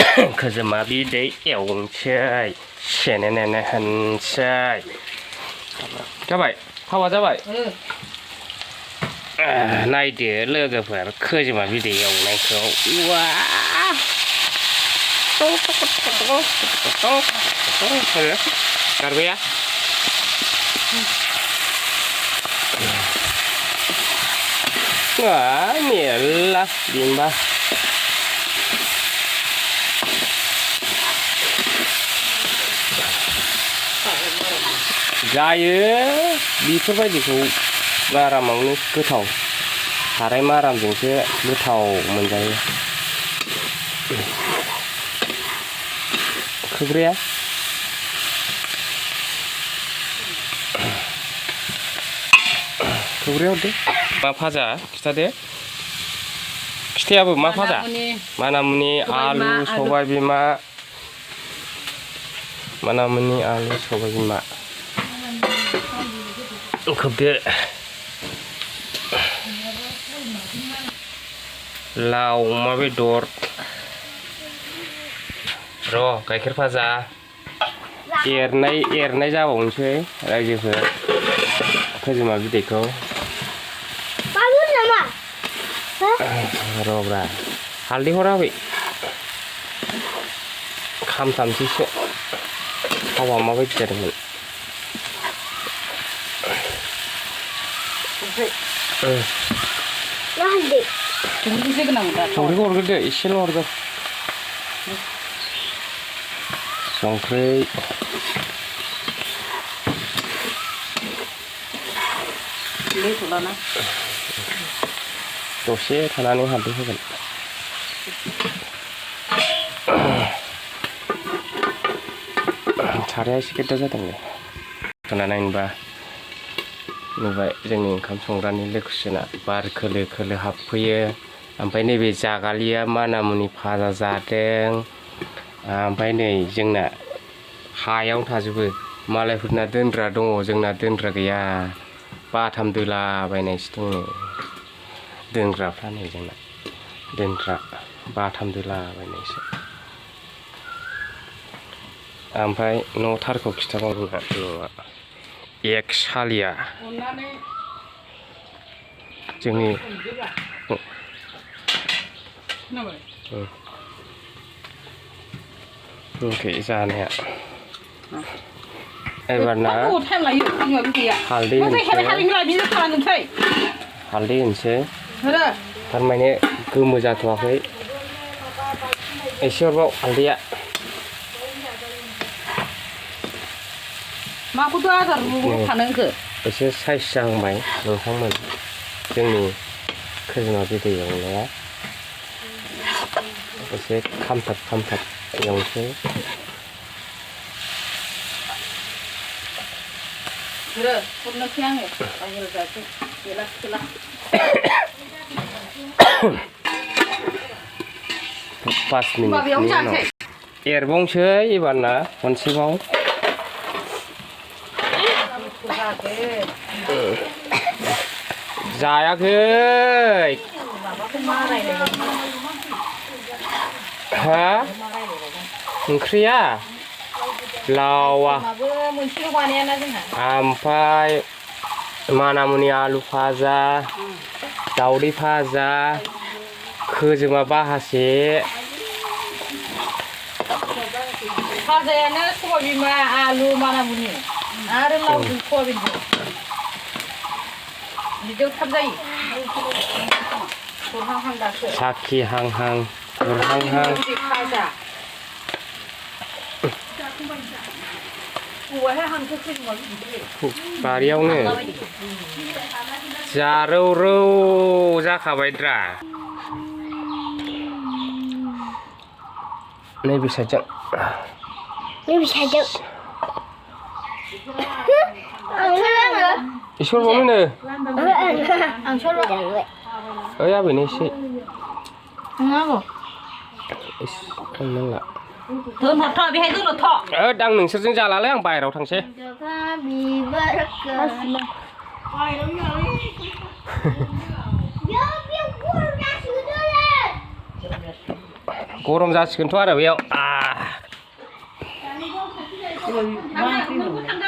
खोजोमा बिदै एवनोसै सेनेनेने होनसै जाबाय थावा जाबाय नायदो लोगोफोर खोजोमा बिदै एवनायखौ वा गारबाया मेरला बिमबा जायो बेफोरबायदिखौ मारामावनो गोथाव साराय मारामजोंसो गोथाव मोनजायो खोब्राया खोब्राया हरदो मा भाजा खिथादो खिथायाबो मा भाजा मानामुनि आलु सबाय बिमा मानामुनि आलु सबाय बिमा खोबदो लाव अमा बेदर र' गाइखेर भाजा एरनाय जाबावनोसै रायजोफोर खोजोमा बिदैखौ र'ब्रा हालदै हराखै खामथामसैसो थावा माबायदि जादोंमोन संख्रिखौ हरग्रोदो एसेल' हरगोन संख्रि दसे थानानै हालदै होगोन साराया एसे गेदा जादोंलै खोना नायनोबा नुबाय जोंनि ओंखाम संग्रानि लोकेसना बार खोलो खोलो हाबफैयो ओमफ्राय नैबे जागालिया मानामुनि भाजा जादों ओमफ्राय नै जोंना हायाव थाजोबो मालायफोरना दोनग्रा दङ जोंना दोनग्रा गैया बाथाम दोलाबायनायसो दङ दोनग्राफ्रा नै जोंना दोनग्रा बाथाम दोलाबायनायसो ओमफ्राय न'थारखौ खिथाबावोना न'आ एक सालिया जोंनि ओंख्रि जानाया एबारना हालदै होनोसै थारमाने गोमो जाथ'वाखै एसे हरबाव हालदैया एसे साइज जाहांबाय नोंथांमोन जोंनि खोजोमा बिदै एवनाया एसे खामथाब एवनोसै पास मिनिटनि उनाव एरबावनोसै एबारना खनसेबाव जायाखै हा ओंख्रिया लावा ओमफ्राय मानामुनि आलु भाजा दावदै भाजा खोजोमा बाहासे भाजायानो सबाय बिमा आलु मानामुनि आरो लावजों सयाबिनजों बिदियाव थाब जायो साखि हांहां गुरहांहां बारियावनो जारौ रौ जाखाबायद्रा नैबे साइडजों इसोर बावनो ओइ आबैनो एसे नांला दोनहरथ' बेहाय दोनहरथ' आं नोंसोरजों जालालै आं बाहेरायाव थांसै गरम जासिगोनथ' आरो बेयाव मा ओंख्रि मोनलाय